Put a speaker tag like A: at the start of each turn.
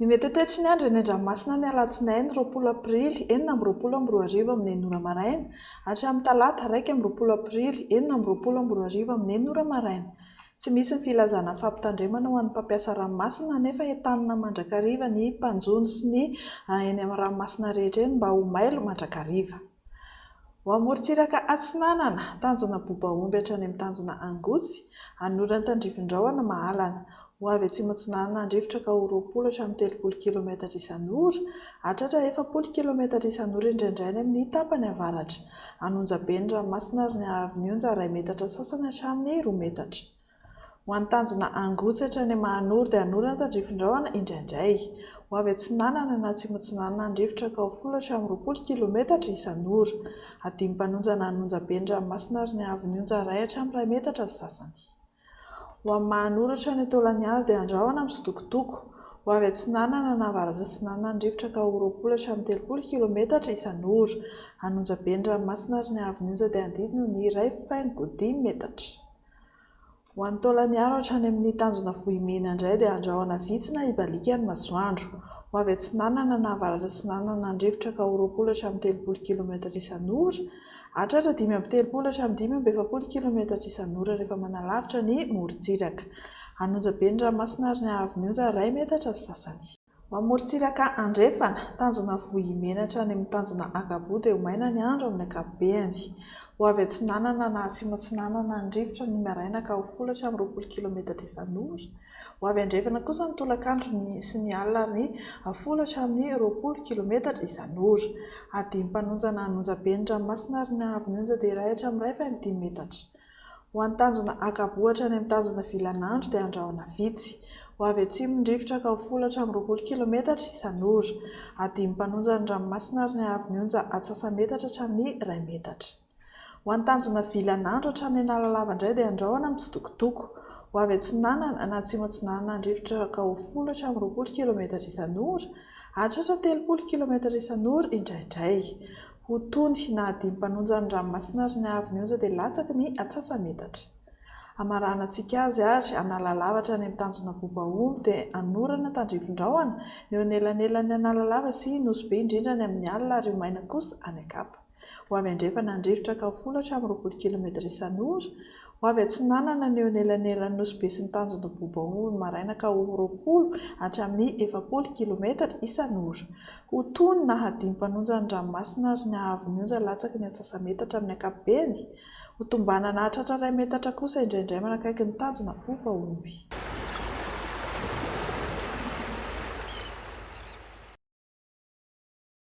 A: Ny mety ho toetry ny andro eny an-dranomasina ny alatsinainy 20 aprily 2026 amin'ny enina ora maraina hatramin'ny talata 21 aprily 2026 amin'ny enina ora maraina. Tsy misy ny filazana fampitandremana ho an'ny mpampiasa ranomasina nefa entanina mandrakariva ny mpanjono sy ny eny amin'ny ranomasina rehetra eny mba ho mailo mandrakariva. Ho amorontsiraka atsinanana, tanjona Bobaomby hatrany amin'ny tanjona Angosy, Anorana tandrifindrahona Mahalana. Ho avy atsimo atsinanana handrivotra ka ho 20 hatramin'ny 30 kilometatra isan'ora, hahatratra 40 kilometatra isan'ora indraindray any amin'ny tapany avaratra. An'Onjabe ny ranomasina ary ny haavon'ny onja iray metatra sasany hatramin'ny roa metatra. Ho an'ny tanjona Angotsy hatrany Mahanoro dia hanorana tandrifindrahona indraindray. Ho avy atsinanana na atsimo atsinanana ny rivotra ka ho folo hatramin'ny 20 kilometatra isan'ora. Adim-panonjana an'Onjabe ny ranomasina ary ny haavon'ny onja iray hatramin'ny iray metatra sy sasany. Ho an'i Mahanoro hatrany Taolagnaro dia andrahona misitokotoko. Ho avy atsinanana na avaratra atsinanana ny rivotra ka ho 20 hatramin'ny 30 kilometatra isan'ora. An'Onjabe ny ranomasina ary ny haavon'ny onja dia handidina ny 1,5 metatra. Ho an'i Taolagnaro hatrany amin'ny tanjona Vohimena indray dia andrahona vitsy na hibaliaka ny masoandro. Ho avy atsinanana na avaratra atsinanana ny rivotra ka ho 20 hatramin'ny 30 kilometatra isan'ora, hahatratra 35 hatramin'ny 45 kilometatra isan'ora rehefa manalavitra ny morontsiraka. Hanonja be ny ranomasina ary ny haavon'ny onja iray metatra sy sasany. Ho amorontsiraka andrefana, tanjona Vohimena hatrany amin'ny tanjona Ankaboa dia ho maina ny andro amin'ny ankapobeny. Ho avy atsinanana na atsimo atsinanana ny rivotra ny maraina ka ho folo hatramin'ny 20 kilometatra isan'ora. Ho avy andrefana kosa ny tolakandro ny sy ny alina ary folo hatramin'ny 20 kilometatra isan'ora. Adim-panonjana hanonja be ny ranomasina ary ny haavon'ny onja dia iray hatramin'ny iray faingo dimy metatra. Ho an'ny tanjona Ankaboa hatrany amin'ny tanjona Vilanandro dia andrahona vitsy. Ho avy atsimo ny rivotra ka ho folo hatramin'ny 20 kilometatra isan'ora. Adim-panonja ny ranomasina ary ny haavon'ny onja atsasa-metatra hatramin'ny iray metatra. Ho an'ny tanjona Vilanandro hatrany Analalava indray dia andrahona mitsitokotoko. Ho avy atsinanana na atsimo atsinanana ny rivotra ka ho folo hatramin'ny 20 kilometatra isan'ora, hahatratra 30 kilometatra isan'ora indraindray. Ho tony na adim-panonja ny ranomasina ary ny haavon'ny onja dia latsaky ny atsasa-metatra. Hamaranantsika azy ary Analalava hatrany amin'ny tanjona Bobaomby dia hanorana tandrifin-drahona ny eo anelanelan'ny Analalava sy Nosy Be indrindra any amin'ny alina ary ho maina kosa any an-kafa. Ho avy andrefana ny rivotra ka ho folo hatramin'ny 20 kilometatra isan'ora. Ho avy atsinanana ny eo anelanelan'ny Nosy Be sy ny tanjona Bobaomby ny maraina ka ho 20 hatramin'ny 40 kilometatra isan'ora. Ho tony na hadim-panonja ny ranomasina ary ny haavon'ny onja latsaky ny atsasa-metatra amin'ny ankapobeny. Ho tombanana hahatratra iray metatra kosa indraindray manakaiky ny tanjona Bobaomby.